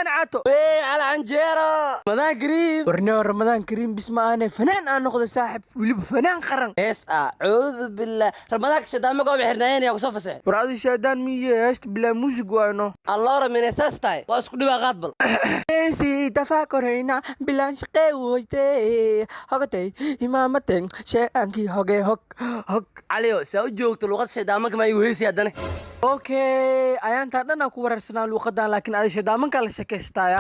Armaan Caato. Wey cala canjeero, Ramadaan kariim. Warneo, Ramadaan kariim bis ma ahane, fanaan aan noqday saaxib, weliba fanaan qaran. Hees ah, cuudu billah, ramadaanka shadaama gooba xirnaayeen yaa kusoo fasex. War adi shaadaan miye, heesta bilaa muusig waayno. Alloora minay saas tahay, waa isku dhibaa, qaad bal. Si tafakoreyna bilaan shaqee woyte hogatay imaamaten sheeankii hoge hog hog. Caliyo, saa u joogto luqad shaydaamaka maa igu heesi haddana? Okay, ayaantaa dhan aa ku wareersanaa luuqadan, laakiin adi shadaamankaa la sheekaystaaya.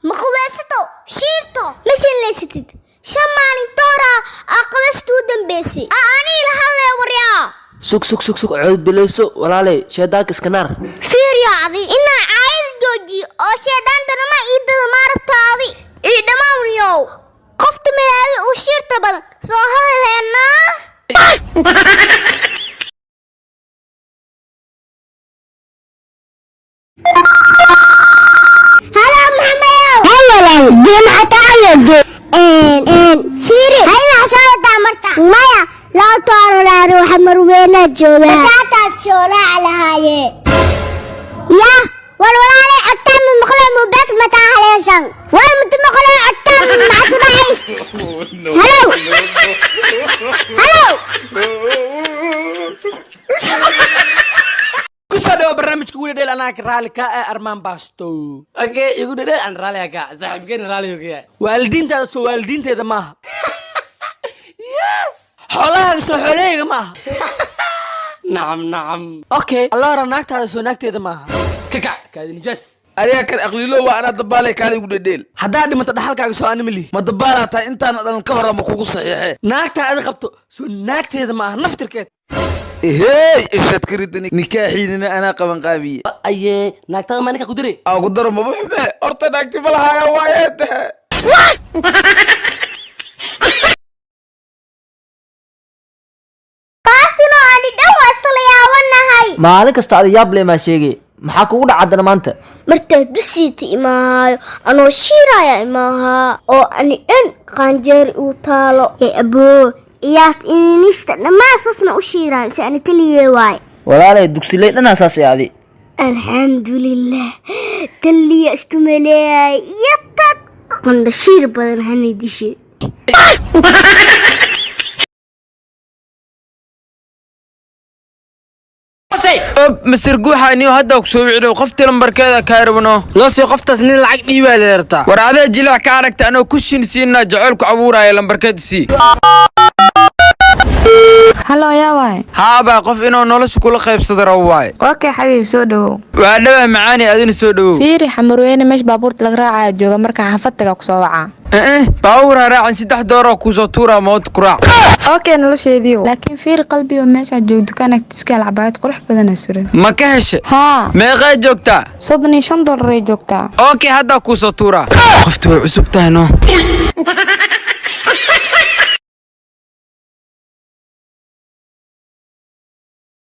Ma qubaysato, shiirto, ma shillaysatid? 5 maalin tooraa aa qabaysta u dambaysay aa anii la hadlaya, waryaa. Sug, sug, sug, sug, cood bilayso walaaley, sheedaanka iska naar. Fiiriyo adi inaa caayada joojiyo oo sheedaan darama iidada maaragtaadi ii dhammaawniyow. Qofta magaalada u shiirta badan soo hadalheennaa. Halo Maxamedow. Hawalaal, jimcatayo fiiri hayna soo wadaa marka maya loo toorolaari waxa marweynaa joogaa bataataad shoolaac lahaaye yah. War walaalay, codtaan ma maqlo, mubaak mataa haleeshan. War mutu maqlo, codtaan maxaa ku dhacay? Halow, halow. Kusoo dhawo barnaamijka wili dheel, anaa raalli ka ah, Armaan Baasto. Okay, igu dhedheel, aan raaliga ka saaxiibkeena, raaliga ka yahay. Waalidiintaada soo waalidiinteeda maaha? Xoolahaaga soo xoolahayga maaha? Nacam, nacam. Okay, alloora, naagtaada soo naagteeda maaha? Ka kac kaadi nijaas. Adiga kan aqliilo waa, anaa dabaalay, kaala igu dhedheel. Haddaad dhimato dhaxalkaaga soo anima lihi? Ma dabaalaa tahay? Intaana dhalan ka hor ama kugu saxiixe. Naagtaa adi qabto soo naagteeda maaha naftirkeed? Ehey, ishad ka ridani, nikaaxiinina anaa qaban qaabiye. Aye, naagtada maa ninka ku diray? Aa ku daro, maba xume horta, naagti ma lahaaya waaye tahe. Qaasino, ani dhan waa isla yaabanahay. Maalin kasta ada yaab le maa sheegay, maxaa kugu dhaca haddana maanta? Martaad dusiita imaahayo anoo shiiraya imaahaa oo ani dhan qaanjeer uu taalo ee aboo ciyaarta ininista dhammaan sas ma u shiiraan si ani taliyee waay. Walaalay, dugsiley dhanaa saas ee adi. Alxamdulilah, taliya istumaleeyay iyo tag qandhashiir badan hana dishe. Masir guuxa niyo, hadda ku soo wicdo qoftii lambarkeeda kaa rabno. Loosii, qoftaas nin lacag dhiibaa leertaa. War adee jilac ka aragta, anoo ku shin siinaa jaceylku abuuraya, lambarkeed sii. Halo, yaa waay? Haabaa, qof inuu nolosha kula qaybsado rabo waaye. Okay xabiib, soo dhawow. Waa dhawah macaani, adina soo dhawow. Fiiri, Xamarweyne meesha baabuurta laga raacaya jooga, markaan xafad taga kusoo wacaa. Eh, baabuur ha raacin, 3 dooroo kuusoo tuuraa, moota ku raac. Okay nolosheediio, laakiin fiiri qalbiyo, meeshaa joog dukaan agtiis ku yaal cabaayad qurux badana suran. Ma ka heshe? Haa. Meeqee joogtaa? $35 ay joogtaa. Okay, haddaa kuusoo tuuraa, qofti way cusub tahay no.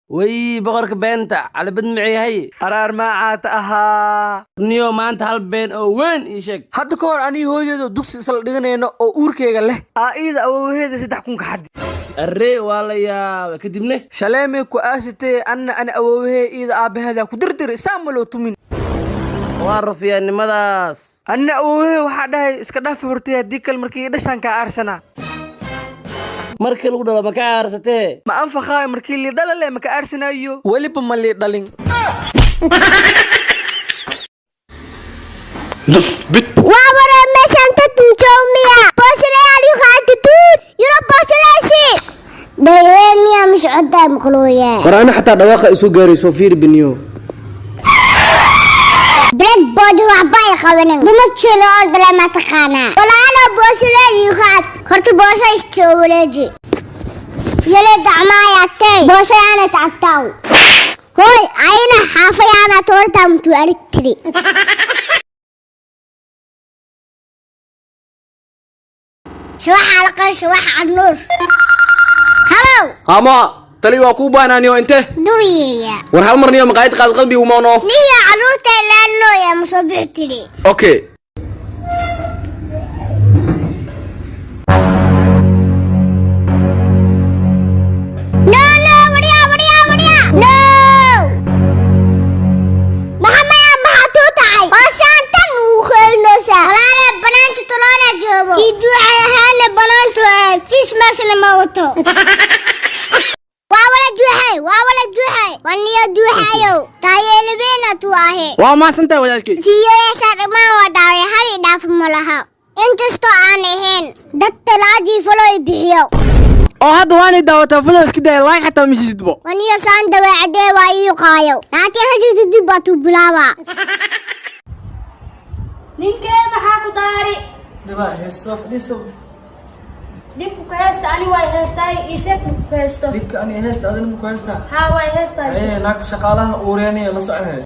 Wey, boqorka beenta Calibad maciyahay. Araar maacaata ahaa. Niyo, maanta hal been oo weyn ii sheeg. Hadda ka hor anii hooyadeedo dugsi isla dhiganayno oo uurkeyga leh aa iida awowaheeda 3000 ka xaddi. Arre, waa la yaaba, kadibne? Shaleemay ku aasitee, anna ani awowahee iida aabbaheeda ku dirdiri saa maloo tumin. Waa rufiyaannimadaas. Anna awowahee waxaa dhahay iska dhaafi hortay, haddii kale markii dhashaan kaa aarsanaa. Markii lagu dhalo ma ka aarsatee? Ma anfaqaayo, markii lii dhalale maka aarsanaayo, weliba ma lii dhalin. Waa waraa, meeshaan dad mujoomiya boosalayaal yuqaatituud yuro boosalayashi dhayee miya mish codaa maqlooya. War ana xataa dhawaaqa isu gaarayso, fiiri biniyo. Blackboard waxba ay qabanin, dumarkeeda oo dale ma taqaanaa. Walaalo, boosala yuqaat horta, boosa istoowareeji yale dacmaayatay boosayaana tactaw hoy ayna xaafayaana toorta mutu aragtiri. Shawax alaqan, shawax canuur. Halow. Hama tali, waa kuu baanaaniyo inte. Duriyeya. War hal marniyo maqaayad qaad qalbi umoono. Niyo caruurta ilaanooya ma soo bixi tiri. Okay. No, no, waryaa, waryaa, waryaa, no. Daawato. Waa wala duuxay, waa wala duuxay, waniyo duuxayow taayeelibeena tuu ahe. Waa maasantahay, walaalkey. Fiiyoyaasha dhammaan waa daaway, hal i dhaaf ma laha, inkastoo aan ahayn dad talaadii follow i bixiyo. Oo hadda waanay daawataa, follow iska daya, like xataa misisidbo. Waniyo saan daweecadee waa ii qaayo, laakiin hadda kadib baa tuu bilaabaa. Ninkee maxaa ku daari? Dhibaa haysto, fadhiiso. Dhibku ku haysta ani way haystaay, ii sheeg dhibku ku haysto. Dhibka ani haysta adina ma ku haystaa? Haa, way haystaa. Ee, naagta shaqaalaha uureenaya la soconaya.